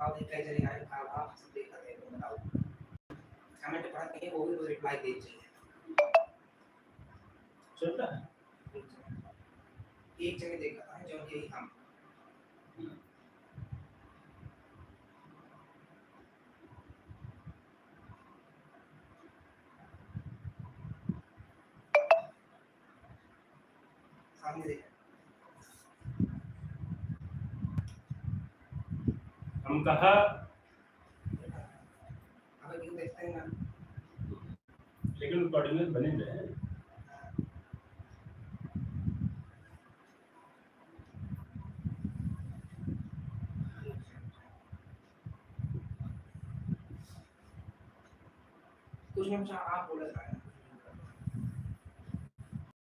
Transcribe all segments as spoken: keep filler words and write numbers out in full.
बताओ, देखा है, चलिए, आए, का भाव, सब देखा थे, बताओ। Comment पढ़ा के वो भी reply दे चाहिए। चल रहा है? एक जगह देखा था, जो कि हम। सामने देखा। हम कहा, अब क्यों देखते हैं ना? लेकिन recording में बने रहे। कुछ नहीं पूछा, आप बोला था।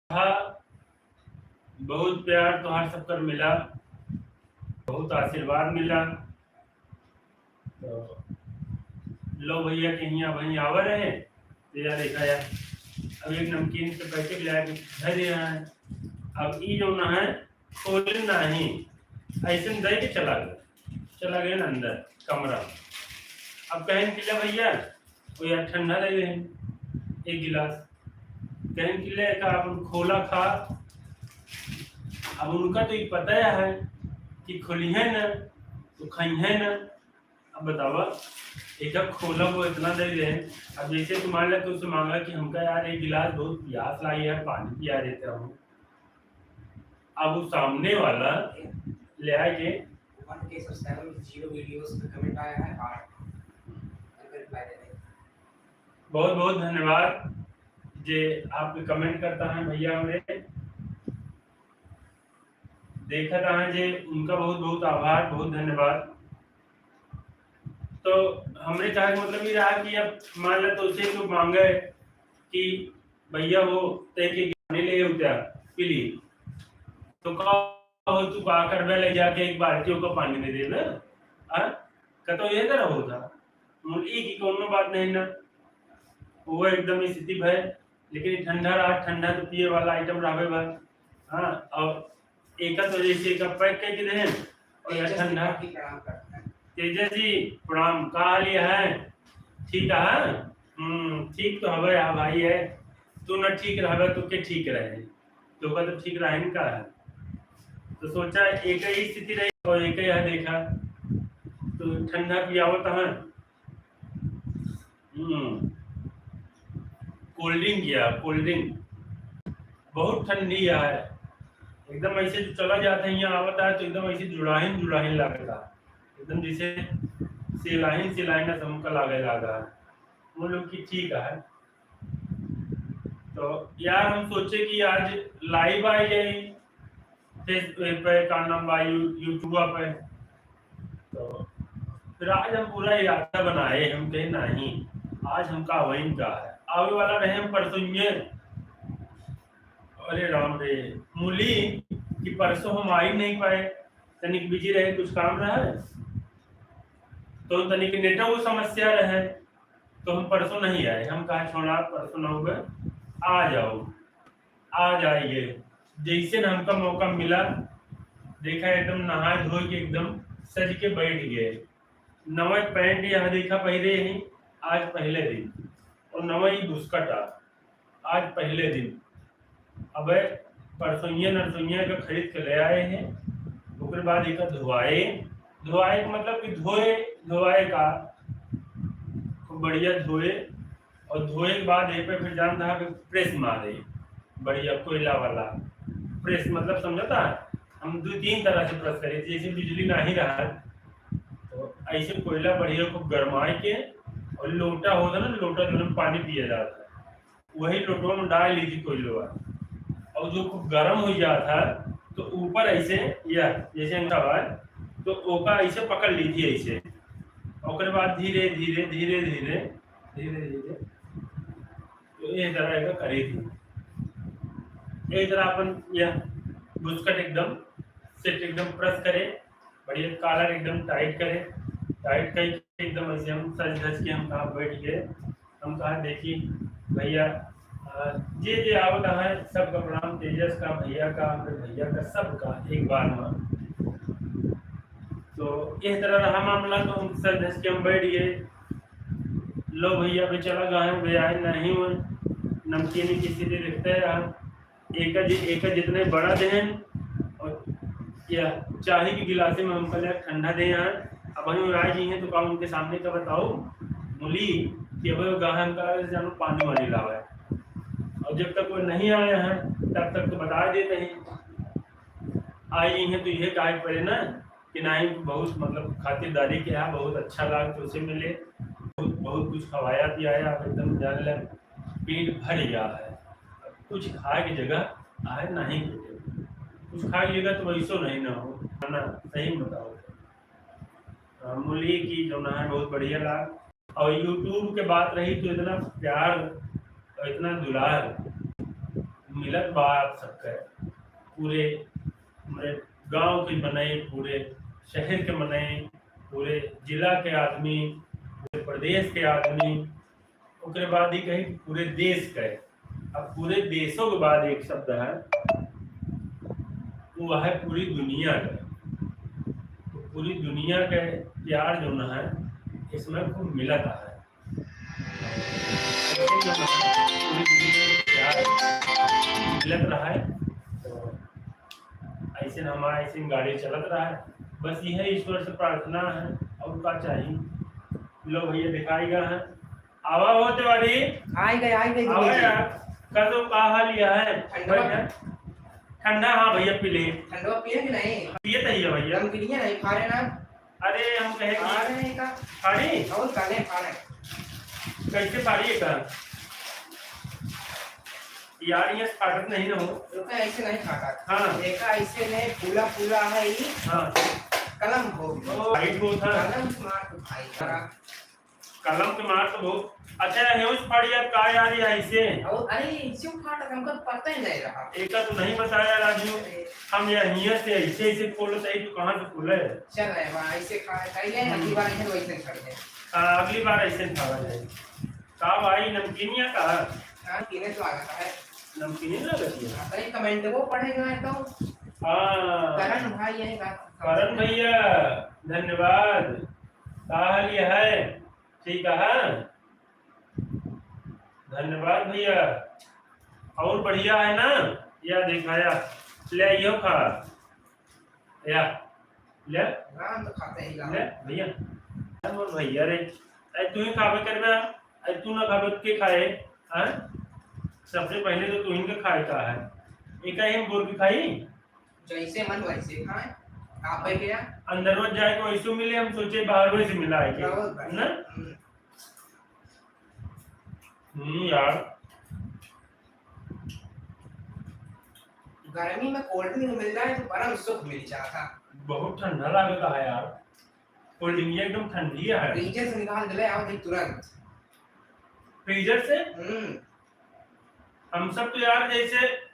हाँ, बहुत प्यार तोहार सबकर मिला, बहुत आशीर्वाद मिला। तो लो भैया के हियाँ वहीं आवा रहे, तो यार देखा यार, अब एक नमकीन के पैकेट ले आके धर दिया है। अब ई जो ना है, खोले नाही, ऐसे में दे के चला गया, चला गया ना अंदर कमरा। अब कहें कि ले भैया, वो यार ठंडा दे दे एक गिलास, कहें कि ले का अपन खोला खा। अब उनका तो ये पता है कि खोली है ना तो खाई है ना। अब बतावा, एक खोला वो इतना दे दे। अब जैसे तुम्हारे लिए तुमसे मांगा कि हमका यार एक गिलास बहुत प्यास लागी है, पानी पिया देते हो, अब वो सामने वाला ले आके। One K subscriber, zero videos पे comment आया है, आठ। उनका reply दे दें। बहुत बहुत धन्यवाद जे आप comment करता है भैया हमरे। देखत आए जे उनका बहुत बहुत आभार, बहुत धन्यवाद। तो हमरे कहे के मतलब ये रहा कि अब मान ला तो उसे तो मांगे कि भैया वो तय के पानी ले उठा पी ली, तो का हो तू का करबे ले जाके एक बाल्टी ओका पानी दे देबे? हाँ, कतो ये तरह होता। मुल ई की कोनो बात नहीं ना, वो एकदम स्थिति भय, लेकिन ठंडा रहा, ठंडा तो पिए वाला item रहबे बा। हाँ, और एक तो जैसे एक pack करके दे और यह तेजस ठंडा। त्रिपाठी प्रणाम करते हैं। तेजस जी प्रणाम, का हाल ये है? ठीक है? हम्म, ठीक तो हवे, हाँ भाई है, तू ना ठीक रहबे तो के ठीक रहे, तो का तो ठीक रहे न का है? तो सोचा एक ही स्थिति रही और एक ही यहाँ देखा, तो ठंडा पियावत है। हम्म, cold drink या cold drink बहुत ठंडी है, एकदम ऐसे जो चला जाता है, यहाँ आवता है तो एकदम ऐसे जुड़ाहिन जुड़ाहिन लागता, एकदम जैसे सिलाहिन सिलाहिन ना हमका लागे लागा। हम लोग की ठीक है। तो यार हम सोचे कि आज live आ जाए Facebook पे, का नाम बा, यू-, YouTube पे। तो फिर आज हम पूरा इरादा बनाए, हम कहे नहीं, आज हमका वहीं का है, आवे वाला रहे हम परसों ये। अरे राम रे, मूली कि परसों हम आ ही नहीं पाए, तनिक busy रहे, कुछ काम रहा है, तो तनिक network समस्या रहे, तो हम परसों नहीं आए। हम कहा छोड़ा, परसों ना होगा, आ जाओ, आ जाइए। जैसे न हमका मौका मिला, देखा एकदम नहा धो के एकदम सज के बैठ गए। नवा pant यहाँ देखा पहले ही, आज पहले दिन, और नवा ही बुस्कट आ, आज पहले दिन। अबे परसोइया नरसोइया का खरीद के ले आए हैं, ओकरे बाद एका धोआए। धोआए के मतलब कि धोए, धोआए का खूब बढ़िया धोए, और धोए के बाद ए पे फिर जान रहा कि press मारे, बढ़िया कोयला वाला press, मतलब समझता है, हम दो तीन तरह से press करी, जैसे बिजली नहीं रहा तो ऐसे कोयला बढ़िया खूब गरमाए के, और लोटा होता ना, लोटा जो पानी पिया जाता है, वही लोटवा में डाल ली थी कोयलवा, और जो खूब गरम हो जाता है तो ऊपर ऐसे या जैसे अंडा हुआ है, तो ओका ऐसे पकड़ ली थी ऐसे, ओकरे बाद धीरे धीरे धीरे धीरे धीरे धीरे तो ये तरह का करी थी। ये तरह अपन यह बुस्कट एकदम set एकदम press करे, बढ़िया collar एकदम tight करे, tight करके एकदम ऐसे हम सज धज के हम कहा बैठ के हम कहा देखी भैया, अ, जे जे आवत है सबका प्रणाम, तेजस का, भैया का, हमरे भैया का, सबका एक बार में। तो इस तरह रहा मामला, तो हम सर धस के हम बैठ गए। लो भैया, अभी चला गए हैं, वे आए नहीं हुए, नमकीन किसी ने लिखते रहा। एक जि-, एक जितने बड़ा देहन और या चाही की गिलासे में हमका ले ठंडा दे हैं। अब हम राय जी हैं तो का उनके सामने का बताओ मुली कि अब गाहन का जानो पानी वानी लावे। और जब तक वो नहीं आए हैं तब तक तो बता देते हैं। आई हैं तो ये कहे के पड़े ना कि नहीं, बहुत मतलब खातिरदारी किया, बहुत अच्छा लाग तो उसे मिले, बहुत, बहुत कुछ खवाया पियाया, आप एकदम जान ले पेट भर गया है, कुछ खाए की जगह आहे नहीं कुछ, कुछ खाए की जगह तो वैसो नहीं ना हो, है ना? सही बताओ। हम बोली कि जो ना है बहुत बढ़िया लाग। और YouTube के बात रही तो इतना प्यार और इतना दुलार मिलत बा आप सबके, पूरे हमरे गांव के मनई, पूरे शहर के मनई, पूरे जिला के आदमी, पूरे प्रदेश के आदमी, ओकरे बाद ही कही कि पूरे देश के। अब पूरे देशों के बाद एक शब्द है, वो है पूरी दुनिया के। तो पूरी दुनिया के प्यार जो ना है, इसमें खूब मिलत है। ऐसे जो है, पूरी दुनिया के प्यार मिलत रहा है। तो ऐसे न हमारा ऐसे गाड़ी चलत रहा है। बस यह ईश्वर से प्रार्थना है, और का चाहिए? लो भैया, दिखाई गया है। आवा हो तिवारी। आई गए, आई गए, आवा जी। यार, कर दो, का हाल यह है? ठंडवा बैठ जा। ठंडा, हाँ भैया, पी ले। ठंडवा पिए कि नहीं? पिए तो ही है भैया। नमकीनिया नहीं खा रहे ना? अरे, हम कहे कि फाड़े का? फाड़ी? और काले फाड़े। कैसे फाड़ी है का? यार, ये फाटत नहीं ना हो। रुका, ऐसे नहीं फाटा। हाँ। देखा, ऐसे नहीं, फूला फूला है ये। हाँ। कलम हो गया। ओ, भाई को था। कलम से मार तो भाई, जरा। कलम के मार तो बहुत। अच्छा, ये उस फाड़ी यार, का यार, ये ऐसे? और, अरे, ऐसे फाटा, हमको पता ही नहीं रहा। एक तो नहीं बताया राजू, अरे। हम ये हियाँ से ऐसे, ऐसे खोलो, सही, तू कहाँ से खोले? चल रहे, वहाँ ऐसे खा, खाई ले, अगली हम्म। बार ऐसे वैसे छोड़ दे। हाँ, अगली बार ऐसे खावा जाए। का भाई, नमकीनिया का? हाँ, पीने तो आ रहा है। नमकीनिया ना लगी है। हाँ, कहीं comment वो पढ़ेगा तो। हाँ। करण भाई है का? करण भैया, धन्यवाद। का हाल ये है? ठीक है, हाँ? धन्यवाद भैया। और बढ़िया है ना? या दिखाया। ले आइयो खा। या। ले। राम तो खाते ही ले, भैया। अरे मोर भैया रे। अरे तू ही खाबे करबे, अरे तू ना खाबे तो के खाए? हाँ? सबसे पहले तो तू ही के खाए का है। एक ही हम बोल के खाई? जैसे मन वैसे खाए। आप है क्या? अंदर में जाए तो वैसे मिले, हम सोचे बाहर वैसे मिला है क्या? बहुत बढ़िया। ना? हम्म। हम्म, यार। गर्मी में cold drink मिल जाए तो परम सुख मिल जाता। बहुत ठंडा लागता है यार। Cold drink ये एकदम ठंडी है। Freezer से निकाल के ले आओ भाई तुरंत। Freezer से? हम्म। हम सब तो यार जैसे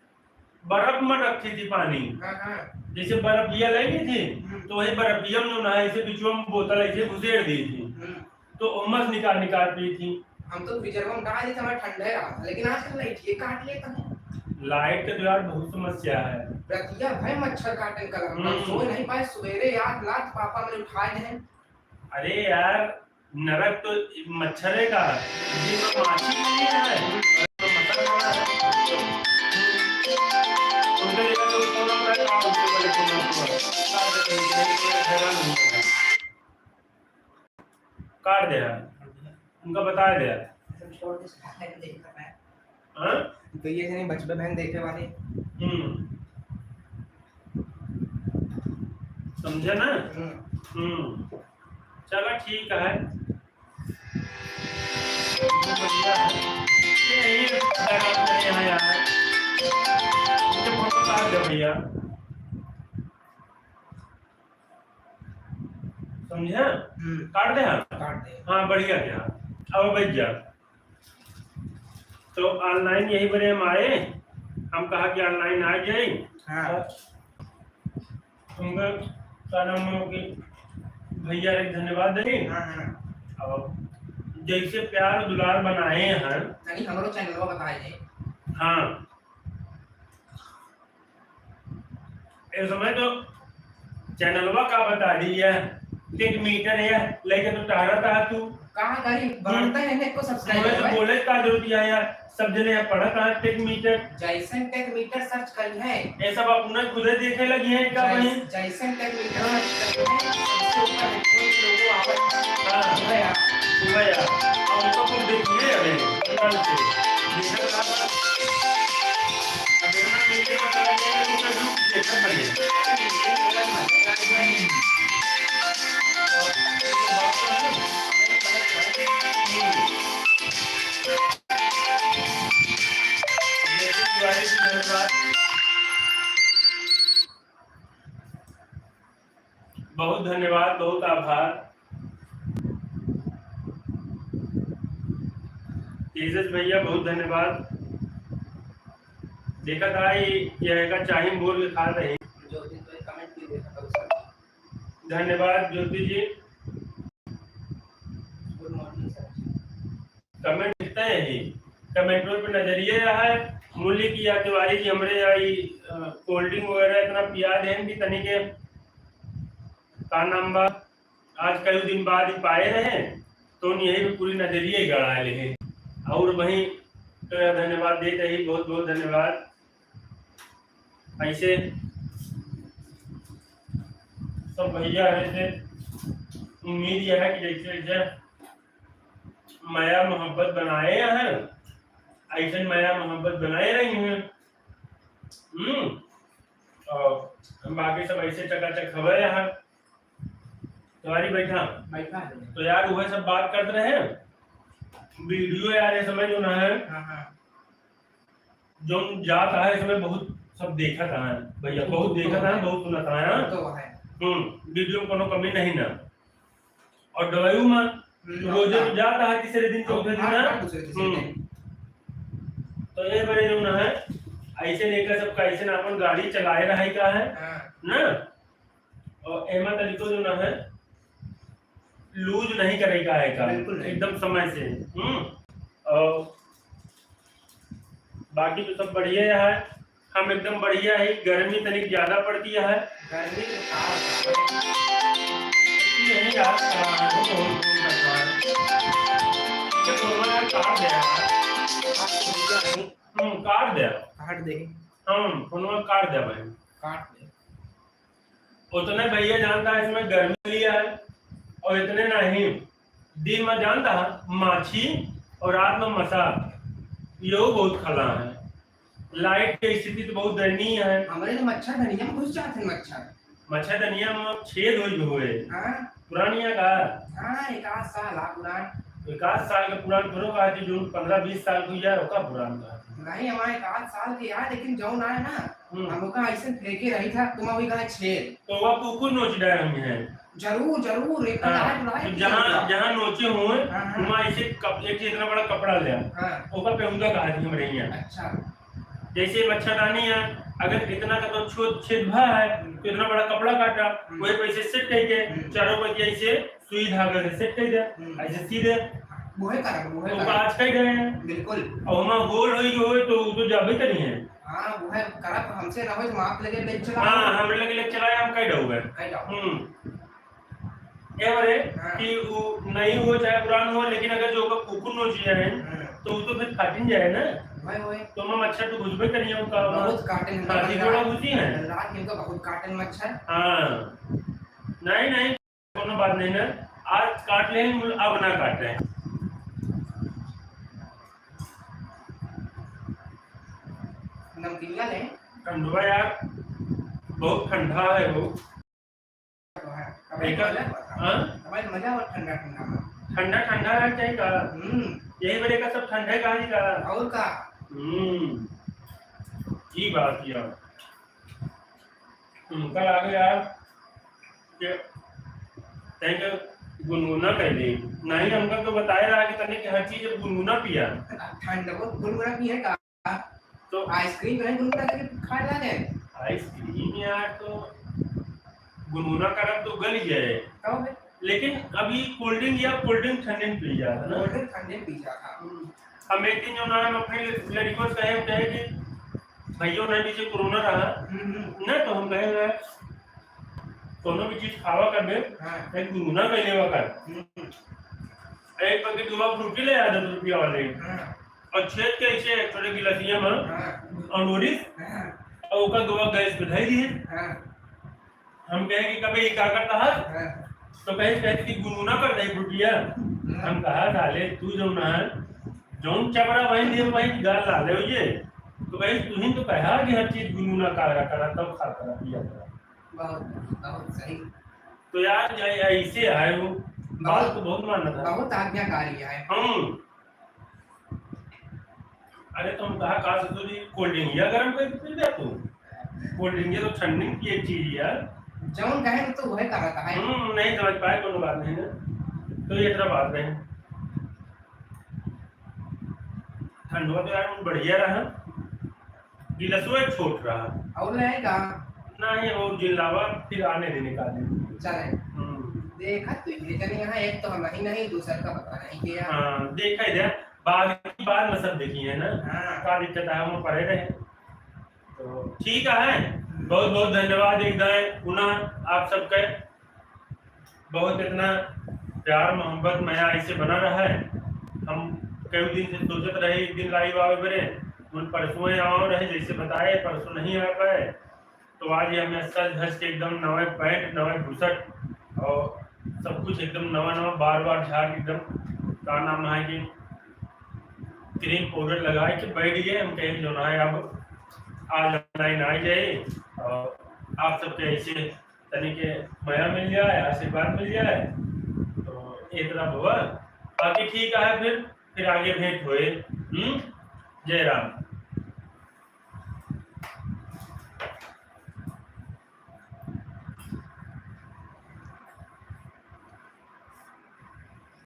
बर्फ में रखी थी पानी। हाँ, हाँ। जैसे बर्फिया लेनी थी, हम्म। तो वही बर्फिया में जो ना ऐसे बिचुआ में बोतल ऐसे घुसेड़ दी थी। हम्म। तो उम्मस निकाल निकाल पी थी। हम तो freezer में डाल देते, हमारा ठंडा ही रहा था, लेकिन आजकल light ये काट लेता है। Light का तो यार बहुत समस्या है। रतिया भर मच्छर काटन कल हम हम्म। सोए नहीं पाए, सवेरे याद लात पापा मेरे उठाए हैं। अरे यार, नरक तो मच्छरे का है। ये तो माछी नहीं है, तो मच्छर का है। उनके लिए तो पूरा पूरा काम होते हैं, पूरा पूरा। हैरान हो गया। काट दे यार, उनका बता दे यार। हाँ? तो ये नहीं बचपन में देखे वाले। हम्म। समझे ना? हम्म। हम्म। चला ठीक है। ये यही लगा रहे हैं यार। इनके फोटो काट दे भैया। समझे? हम्म। काट दे हम? काट दे। हाँ, बढ़िया गया। अब बैठ जा। तो online यही बरे हम आए, हम कहा कि online आ जाए। हाँ। उनका का नाम है कि भैया एक धन्यवाद देंगे। हाँ, हाँ। और जैसे प्यार दुलार बनाए हैं। तनी हमरो channel को बताए दे। हाँ। ए समय तो चैनलवा का बता दी है, टेक मीटर है, लेके तो टहरत है तू। कहाँ करी? बढ़ता है ना, एको subscriber मुझे तो भाई। बोले का जरूरत है यार, सब जने यहाँ पढ़त है टेक मीटर। जैसन टेक मीटर search करी है। ये सब अपना खुदे देखे लगी है का जै-, वहीं? जैसन टेक मीटर search करी है, सबसे ऊपर हेडफोन के लोगो आवत है। हाँ। सुबह यार। सुबह यार। और उनको कुछ देखिए अबे, कल से। देखा था। अब देखना नीचे पता लग जाएगा, उनका रूप देखा पड़ेगा। बहुत धन्यवाद, बहुत आभार। तेजस भैया, बहुत धन्यवाद। देखा था ये, ये का चाही बोल के खा रहे। जो भी कोई comment भी देखा था उसका। धन्यवाद ज्योति जी। Good morning sir। Comment लिखते हैं ही, commentों पे नजरिए रहा है। मूली की या तिवारी जी हमरे या ई, अ, cold drink वगैरह इतना पिया देन कि तनी के का नाम बा, आज कई दिन बाद ही पाए रहे, तो यही पे पूरी नजरिए गड़ा ले हैं। और वहीं तो यह धन्यवाद देते ही, बहुत बहुत धन्यवाद। ऐसे सब भैया है से उम्मीद यह है कि जैसे जैसे मया मोहब्बत बनाए हैं, ऐसे मया मोहब्बत बनाए रही हैं। हम्म, और बाकी सब ऐसे चकाचक खबर है। तुम्हारी बैठा। बैठा है। तो यार, वह सब बात करते रहे। वीडियो यार, ये समय जो ना है, हाँ, हाँ। जो जात है, इसमें बहुत सब देखा था भैया, बहुत देखा था, बहुत सुना था, हाँ? तो है। हम्म, वीडियो में कोनो कमी नहीं ना। और दवाई में हम्म, रोजे हाँ। तो जाता है, तीसरे दिन, चौथे दिन हाँ, ना। हाँ, दूसरे, तीसरे हम्म। दिन। तो ये बड़े जो ना है, ऐसे लेकर सब कैसे ना अपन गाड़ी चलाए रहे का है, हाँ। ना? और एमा तनिको जो ना है, lose नहीं करे का है काम, बिल्कुल नहीं। एकदम समय से। हम्म। और बाकी तो सब बढ़िया है, हम एकदम बढ़िया है। गर्मी तनिक ज्यादा पड़ती है। गर्मी तो का होता है? यही यार, आ, वो तो हम फोन करता है। ये फोन यार काट दे यार। हम्म, काट दे। काट दे। हम फोन काट दे भाई। काट दे। उतने भैया जानता है इसमें गर्मी लिया है, और इतने नहीं, दिन में जानता है माछी और रात में मसा, यो बहुत खला है। लाइट की स्थिति तो बहुत दयनीय है। हमरे तो मच्छरदनिया में घुस जाते हैं मच्छर। मच्छरदनिया में छेद होई हुए। हाँ। पुरानिया का? हाँ, एक आध साल आ पुरान। एक आध साल के पुरान थोड़ो कहा थी, जो पन्द्रह बीस साल को यार ओका पुरान कहा थी। नहीं, हमारे एक आध साल के यार, लेकिन जौन आए ना, हम्म। हम ओका ऐसे फेंके रही था, तुम अभी कहा छेद। तो वह कुकुर नोच डाले हम हैं। जरूर, जरूर, एक हाँ, लाइट, लाइट तो जहाँ, जहाँ नोचे हुए, हाँ, हाँ। वहाँ ऐसे कप-, एक इतना बड़ा कपड़ा ले आ। हाँ। ओका पे उनका कहा थी हम रही हैं। अच्छा। जैसे मच्छरदानी है, अगर इतना का तो छो-, छेद भा है, हम्म। तो इतना बड़ा कपड़ा काटा, हम्म। वही पे ऐसे set करके, हम्म। चारों बगल ऐसे सुई धागा से set कर दे, हम्म। ऐसे सीधे। वही कारण, वही तो कारण। आज कह गए हैं। बिल्कुल। और वहाँ गोल होई जो होई तो, तो जाबे करी है। हाँ, वो है, करब हमसे ना हो तो आप लगे ले चला। हाँ, हमरे लगे ले चला, हम कह दो। कह दो। हम्म। ए बरे हाँ। कि वो नहीं हो चाहे पुरान हो, लेकिन अगर जो ओकर कुकुर नोच जाए, हाँ। तो वो तो फिर फाटिन जाए ना। वही, वही। तो मैं मच्छर तो घुसबे करिए, वो का बहुत काटन, काटी रात थोड़ा घुसी है। रात में तो बहुत काटन मच्छर। हाँ। नहीं, नहीं, कोनो बात नहीं ना। आज काट ले, अब ना काटे। नमकीनिया ले। ठंडवा यार, बहुत ठंडा है वो। हाँ, तब एक मजा हुआ था। हाँ? तब मजा हुआ ठंडा ठंडा में। ठंडा ठंडा है, क्या का? हम्म। यही बरे का सब ठंडा है, कहाँ जी का? और का? हम्म, की बात किया। हम्म, कल आ गए यार, के तैं के गुनगुना कर दे। नहीं, हमका तो बताए रहा कि तने के हर चीज गुनगुना पिया। ठंड को गुनगुना पिए का? तो आइसक्रीम है गुनगुना करके खाए लागे। आइसक्रीम यार तो गुनगुना करब तो गल ही जाए। तब? लेकिन अभी cold drink या cold drink ठंडे में पी जाता ना। Cold drink ठंडे में पी जाता। हम्म। हम एक दिन जो ना हम अपने लड़कियों से कहे, कहे कि भैया ना पीछे कोरोना रहा। हम्म, हम्म। ना तो हम कहे रहे, कौनो भी चीज खावा करबे, हाँ। एक गुनगुना कर लेवा कर। हम्म। एक पैकेट गोवा फ्रूटी ले आ दस रुपया वाले। हाँ। और छेद के ऐसे एक छोटे गिलासिया में हाँ। अंगूरी हाँ। और ओकर गोवा गैस पे धई दिए। हाँ। हम कहे कि कबे ई का करता है? हाँ। तो कहे, कहे कि गुनगुना कर दे फ्रूटिया। हाँ। हम कहा, "साले, तू जौन है, जौन चबरा वही दे, वही गाल ला ले ये।" तो कहे, "तू ही तो कहा कि हर चीज गुनगुना करा, करा, तब खा करा, पिया करा।" बहुत, बहुत सही। तो यार, ये ऐसे है वो, बात बहुत, तो बहुत मानता है। बहुत आज्ञाकारी है। हम्म। अरे, तुम कहा, कहा ससुर जी, कोल्ड ड्रिंक या गरम करके पी ले तू। कोल्ड ड्रिंक ये तो ठंडी की एक चीज है। जौन कहे तो वही कहा था। हम्म, नहीं समझ पाए, कोनो बात नहीं ना। तो ये इतना बात नहीं। ठंडवा तो यार बढ़िया रहा, गिलसवा एक छोट रहा। और नहीं का? नहीं, वो जिन लावा, फिर आने दे निकाले। चले। हम्म। देखा तू, ये चले यहाँ, एक तो हम ही नहीं, दूसर का पता नहीं किया। हाँ, देखा ही दे, बाद की बात में सब देखी है ना। हाँ। का दिक्कत है, हम पड़े रहे। तो ठीक है, बहुत बहुत धन्यवाद एक दाएं पुनः आप सबके। बहुत इतना प्यार, मोहब्बत, मया ऐसे बना रहा है। हम कई दिन से सोचत रहे एक दिन live आवे बरे, उन परसों आवे रहे, जैसे बताए परसों नहीं आ पाए, तो आज ये हमें सज धज के एकदम नवे पैंट, नवे बुशर्ट और सब कुछ एकदम नवा नवा, बार बार झाड़ के एकदम का नाम है कि क्रीम पाउडर लगाए के बैठ गए। हम कहे जो ना है, अब आज online आ जाए और आप सबके ऐसे तनी के मया मिल जाए, आशीर्वाद मिल जाए, तो इतना भवा। बाकी ठीक है, फिर, फिर आगे भेंट होए। हम्म, जय राम।